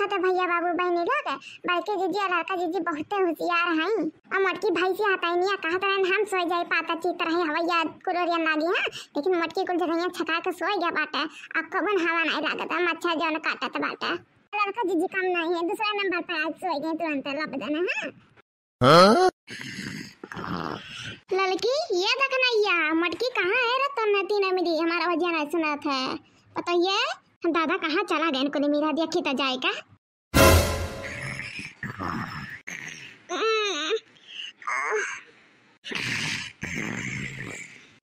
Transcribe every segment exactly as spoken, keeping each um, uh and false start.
तो भैया बाबू बहिनी लोग, बड़की जिज्जी और लड़का जिज्जी बहुते होशियार हईं। और मोटकी भैंसी हतैनिया कहत रहन हम सोई जाई, पाता चित रही हवैया कुलोरिया नागी, हाँ, लेकिन मोटकी कुल जगहिया छका के सोई गया बाटे। अब कबन हवा नहीं लागत है, मच्छर जौन काटत बाटे। लड़का जिज्जी कम नहीं है, दूसरा नंबर पे आज सोई गए तुरंत लब देने, हाँ। हाँ? लड़की, ये देख ना, या मोटकी कहाँ है रे? तन्ने तीन मिली हमारा वजिया नहीं सुनात है। बताइए, दादा कहाँ चला गए? कुल मेरा देखी तो जाए का।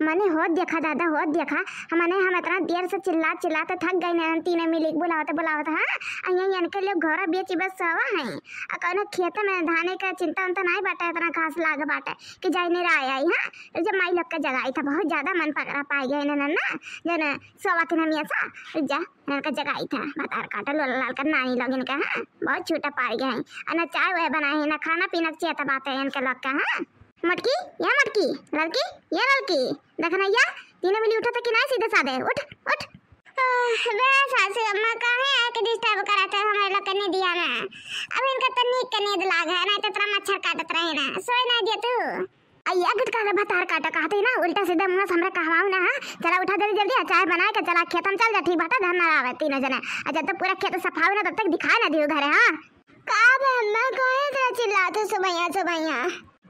मने होत देखा दादा, होत देखा, हमने हम इतना देर से चिल्ला चिल्ला तो थक गए ना, तीनों मिली के बुलावत बुलावत, हाँ। अइया इनके लिए घोड़ा बेची बस सवा है, आ कौनो खेत में धाने का चिंता उंता नहीं बाटे, इतना घास लाग बाटे कि जाई नहीं रहा आई, हाँ। जब माई लोग का जगाई था, बहुत ज्यादा मन पकड़ा पाई गए ना, ना, जन सवा तीन हमेशा, जा, इनका जगाई था, बतार काटा लोला लाल का नानी लोग इनका, हाँ, बहुत छूटा पाई गए हैं। आ ना चाय वाय बनाए हैं, ना खाना पीना के चेता बात है इनके लोग का, हाँ। मोटकी, या मोटकी, लड़की, या लड़की, देखना या, तीनों मिली उठा था कि नहीं सीधे साधे, उठ, उठ। आह, बे सासू अम्मा, काहे आके disturb करत है हमारे लोग के नींदिया में? अब इनका तो नीक के नींद लाग है, नहीं तो इतना मच्छर काटत रहे ना, सोए ना दिया तू। अइया गुटका ले भतार काटा कहते ना, उल्टा सीधा मुंह से हमरा कहवाऊ ना, हाँ? चला उठा जल्दी जल्दी, आ चाय बनाए के चला खेत में चल जा, ठीक बाटे, धन ना आवे तीनों जने। आ जब तक पूरा खेत सफाऊ ना, तब तक दिखाए ना दियो घरे, हाँ? का बे अम्मा, काहे इतना चिल्लाते सुबहिया सुबहिया?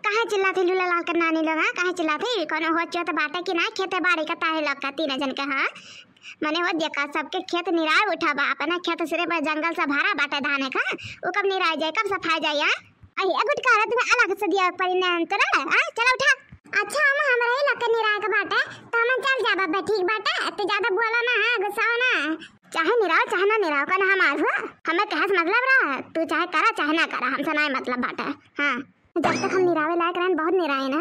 काहे चिल्लाते लूला लाल के नानी लोग, हाँ? काहे चिल्लाते? कोनो होत चोत बाटे कि ना खेते बाड़ी का ताहे लोग का तीन जन के, हाँ? मने होत देखा सबके खेत निराय उठा बा, अपना खेत सिरे पर जंगल से भरा बाटे धाने का, उ कब निराय जाए, कब सफाई जाए, हाँ? अरे गुटका रे, तुम्हें अलग से दिया पड़ी ना तोरा, हाँ? चला उठा। अच्छा अम्मा, हमरा ही लोग के निराय के बाटे, तो हम चल जाब बे, ठीक बाटे? तू ज्यादा बोला ना, हाँ? गुस्सा ना। चाहे निराव, चाहे ना निराव, का ना हमार हो? हमें कहे से मतलब रहा, तू चाहे करा, चाहे ना करा, हमसे ना मतलब बाटे। हाँ, जब तक हम निरावे लायक रहन, बहुत निराए ना।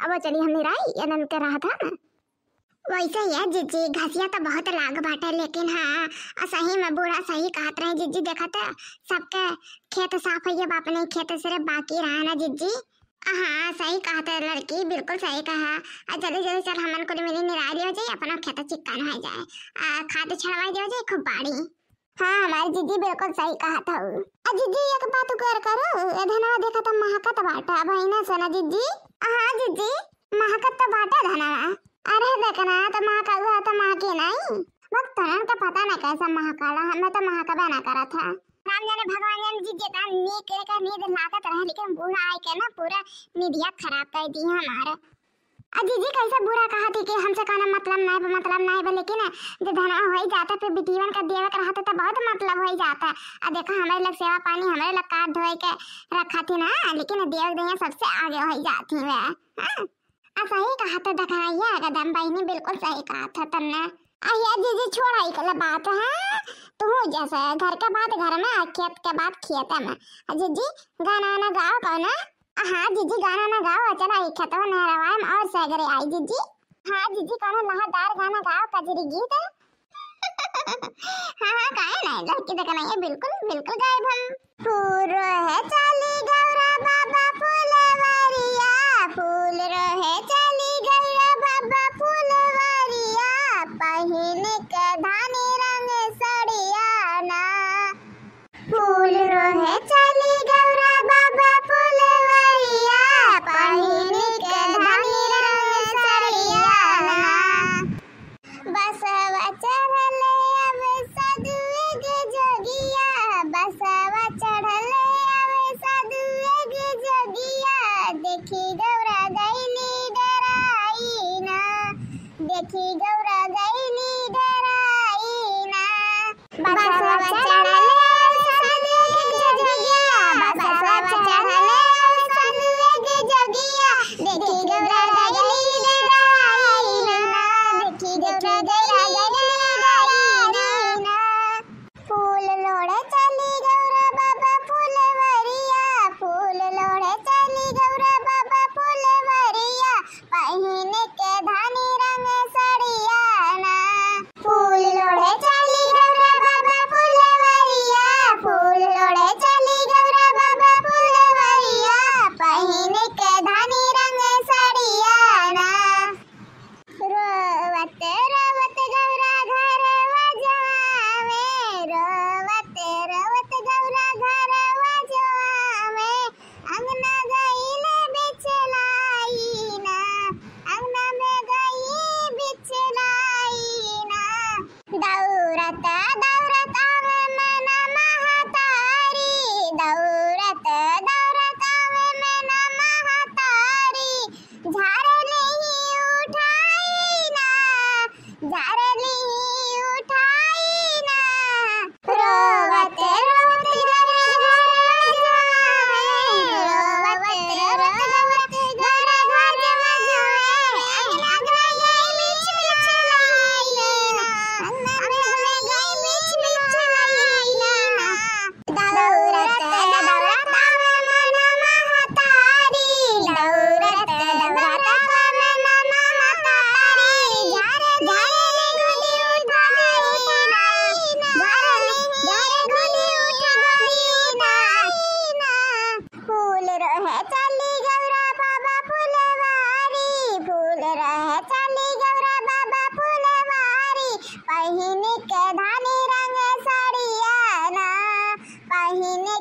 अब चली हम निराई, ये नन के रहा था ना। वैसे ये जिज्जी, घसिया तो बहुत लाग बाटे, लेकिन हाँ, आ सही में बूढ़ा सही कहत रहे जिज्जी, देखत सबके खेत साफ है, ये बाप नहीं खेत सिर्फ बाकी रहा ना जिज्जी। हाँ, सही कहत है लड़की, बिल्कुल सही कहा। आ जल्दी जल्दी चल, हमन कुल मिली निराई लियो जाए, अपना खेत चिक्कन हो जाए, आ खाद छड़वाई दियो जाए खूब बाड़ी। हाँ, हमारी जिज्जी बिल्कुल सही कहत हऊ। आ जिज्जी, एक बात कर करो, ए धनवा देखा त महकत बाटा, अब है ना सोना जिज्जी? हाँ जिज्जी, महकत तो बाटा धनवा। अरे देखना, तो महका हुआ तो महके नहीं। बस तोहन का पता ना कैसा महकाला, हमें तो महकबे ना करत है। राम जाने भगवान जाने जिज्जी, ता नीक के का नींद लागत रहे, लेकिन बूढ़ा आए के ना पूरा नींदिया खराब कर दी हमारे। आ जिज्जी कैसे बूढ़ा कहा थी कि हमसे कोनो मतलब नाहीं बा, मतलब नाहीं बा, लेकिन जे धनवा होई जाता, फिर बिटियवन का देवे के रहता तो बहुत मतलब होई जाता। आ देखा हमरे लोग सेवा पानी हमरे लोग का धोए के रखा थी ना, लेकिन देवे दइया सबसे आगे होई जाती है। हाँ? आ सही कहा तो देखा ये एकदम बहिनी बिल्कुल सही कहा था तन्ने। आ ये जिज्जी छोड़ा इकला बात, हाँ? तू जैसे घर के बात घर में, आ खेत के बात खेत में। आ जिज्जी गाना ना गाओ कौन? हाँ जिज्जी, गाना ना गाओ, चला ई खेतवा नहरवाए में और सगरे आई जिज्जी। हाँ जिज्जी, कोनो लहरदार गाना गाओ, कजरी गीत। हाँ, हाँ, काहे नहीं, लड़की देखना ये बिल्कुल, बिल्कुल गायब हम। फूल रोहे चली गौरा बाबा फुलवरिया, फूल रोहे चली गौरा बाबा फुलवरिया, पहिन के धानी रंग सड़िया ना। फूल रोहे चली गौरा बाबा फुलवरिया, पहिन के धानी रंग सड़िया ना। बसवा चढ़ले अब सधुए के जोगिया, बसवा चढ़ले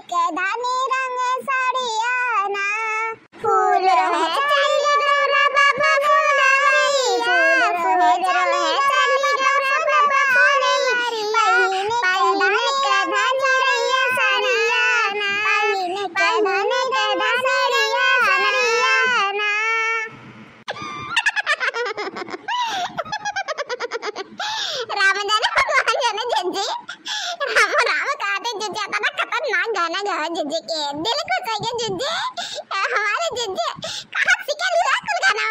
के धानी रंग साड़िया ना। फूल रहे चली गौरा बाबा फुलवरिया, फूल रहे चली गौरा बाबा फुलवरिया, पहिने के धानी रंग साड़िया ना, पहिने के धानी रंग साड़िया ना। राम जाने भगवान जाने जिज्जी, राम राम कहते जिज्जी, इतना खतरनाक गाना गावा जिज्जी के, दिल खुश हो गया जिज्जी, हमारे जिज्जी, कहाँ सीखे लिया कुल गाना?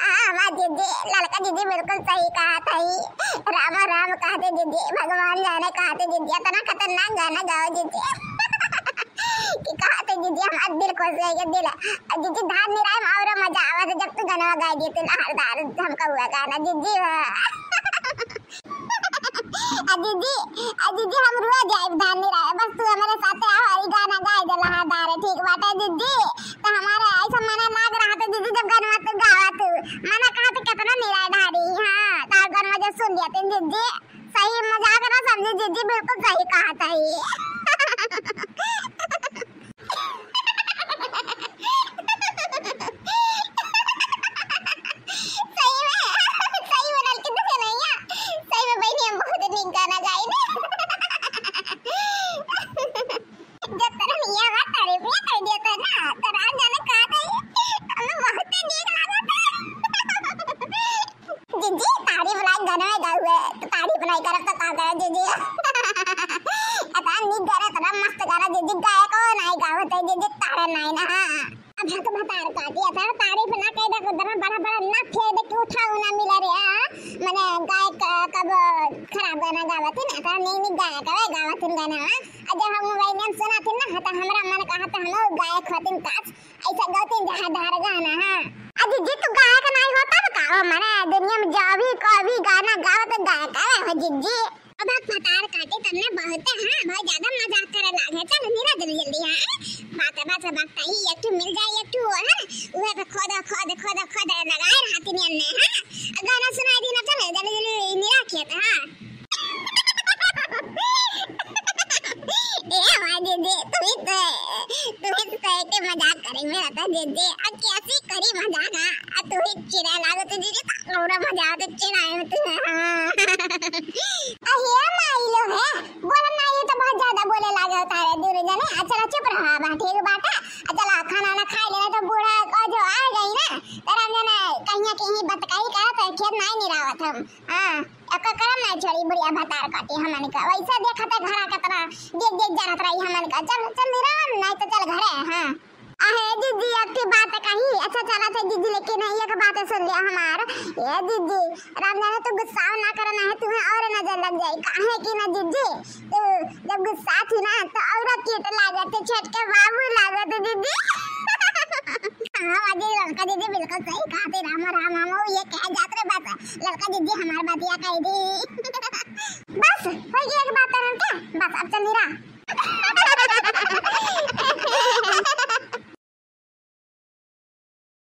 हाँ, हमार जिज्जी, ललका जिज्जी बिल्कुल सही कहत हई, राम राम कहते जिज्जी, भगवान जाने कहते जिज्जी, इतना खतरनाक गाना गावा जिज्जी। कि कहते जिज्जी हमार दिल खुश हो गया दिल। आ जिज्जी धान निराई में और मजा आवत जब तू गाना गाई देते लहरदार हमका हुआ गाना जिज्जी। आ जिज्जी, आ जिज्जी हम रुआ जाए धान निराई, बस तू हमारे साथे आओ और गाना गाई दे लहरदार, ठीक बाटे जिज्जी? तो हमारे ऐसा मना लाग रहा था जिज्जी जब गाना तू गावा तू, मना कहा तो कितना निराई ढारी, हाँ, तार गाना जब सुन लिया तेन जिज्जी। सही मजाक ना समझे जिज्जी, बिल्कुल सही कहत हई। सही में, सही में ललकी दुल्हनिया, सही में बहिनी हम बहुत नीक गाना गाई। जब तरह मियाँ बा तारीफ ना कर दिया था ना, तो राम जाने का था ये, हमें बहुत नीक लागत है। जिज्जी, तारीफ लायक गाना है गावे, तो तारीफ नहीं करब तो का करब जिज्जी? इतना नीक गाना, इतना मस्त गाना जिज्जी, गायक हो नहीं गावत है जिज्जी, तारा नहीं ना। अब हक भतार काटी, इतना तारीफ ना कह दे, इतना बड़ा बड़ा ना फेर दे कि उठाऊ ना मिला रे, हाँ? मने गायक कब खराब गाना गावत है ना, इतना नीक नीक गायक है, गावत है गाना, हाँ? आ जब हम वही नाम सुना थी ना, तो हमरा मन कहा था हम गायक होती काश, ऐसा गौती जहाँ धार गाना, हाँ। अजी जी, तू गायक नहीं होता तो का हो, माने दुनिया में जो भी कोई भी गाना गाओ तो गायक है हो जिज्जी। अब आप भतार काटे तमने बहुत, हाँ, बहुत ज्यादा मजाक करे लागे। चल निरा जल्दी जल्दी, हाँ। बात बात बात ताई एक ठो मिल जाए एक ठो, हाँ। उहे पे खोद खोद खोद खोद लगाए रहती नियन ने, हाँ। गाना सुनाई दी ना, चल जल्दी जल्दी निरा खेत, हाँ। ए हमार दीदी, तू ही तो, तू ही तो के मजाक करे में रहता दीदी। अब कैसी करी मजाक, हाँ? अब तू ही चिढ़ा लागो तो दीदी, तो और मजा आवत चिढ़ाए में तुम्हें, हाँ। अहे माई लो है, बोला ना, ये तो बहुत ज्यादा बोले लागे होता है दूर जने। अच्छा चुप रहा बा, ठीक बाटा। अच्छा खाना ना खाए लेना तो बूढ़ा का जो आ गई ना, तेरा जने कहीं कहीं बतकाई करत है, खेत नहीं निरावत हम। हाँ, एकर करम नहीं छोड़ी बुढ़िया भतार काटी हमन का। वैसे देखत है घरा केतना देख देख जानत रही हमन का। चल, चल निरावन, नहीं तो चल घरे, हाँ। अहे दीदी, एक ठे बात कही। अच्छा चला थे दीदी, लेकिन एक बात सुन लिया हमार। ए दीदी, राम जाने तू गुस्सा ना करना है, तुम्हें और नजर लग जाए। काहे कि ना दीदी, तू जब गुस्सा थी ना तो और कीट लागत थे, छटके बाबू लागत थे दीदी। हाँ, अजी ललका दीदी बिल्कुल सही कहा थे, राम राम हम ये कह जात रे बस। ललका दीदी हमार बतिया कह दी। बस, हो गया एक बात करन का? बस, अब चल निरा।